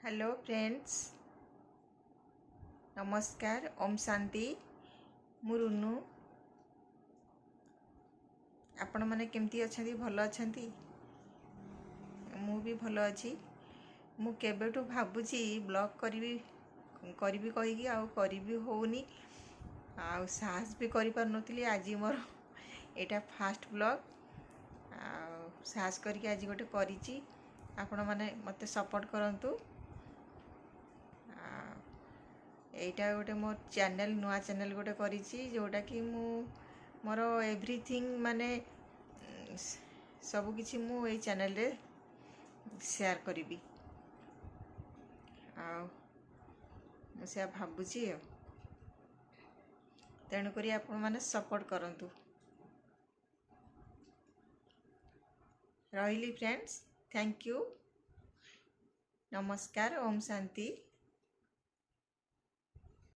Hello friends, ନମସ୍କାର, ଓମ୍ ଶାନ୍ତି। ମୁଁ ରୁନୁ। ଆପଣମାନେ କେମିତି ଅଛନ୍ତି? ଭଲ ଅଛନ୍ତି? ମୁଁ ବି ଭଲ ଅଛି। ମୁଁ କେବେଠୁ ଭାବୁଛି ବ୍ଲଗ୍ କରିବି କରିବି କହିକି ଆଉ କରିବି ହେଉନି, ଆଉ ସାହସ ବି କରିପାରୁନଥିଲି। ଆଜି ମୋର ଏଇଟା ଫାଷ୍ଟ ବ୍ଲଗ୍, ଆଉ ସାହସ କରିକି ଆଜି ଗୋଟେ କରିଛି। ଆପଣମାନେ ମୋତେ ସପୋର୍ଟ କରନ୍ତୁ। ଏଇଟା ଗୋଟେ ମୋ ଚ୍ୟାନେଲ୍, ନୂଆ ଚ୍ୟାନେଲ୍ ଗୋଟେ କରିଛି, ଯେଉଁଟାକି ମୁଁ ମୋର ଏଭ୍ରିଥିଙ୍ଗ, ମାନେ ସବୁକିଛି ମୁଁ ଏଇ ଚ୍ୟାନେଲ୍ରେ ସେୟାର କରିବି, ଆଉ ମୁଁ ସେୟା ଭାବୁଛି। ଆଉ ତେଣୁକରି ଆପଣମାନେ ସପୋର୍ଟ କରନ୍ତୁ। ରହିଲି ଫ୍ରେଣ୍ଡସ୍, thank you, ନମସ୍କାର, ଓମ୍ ଶାନ୍ତି।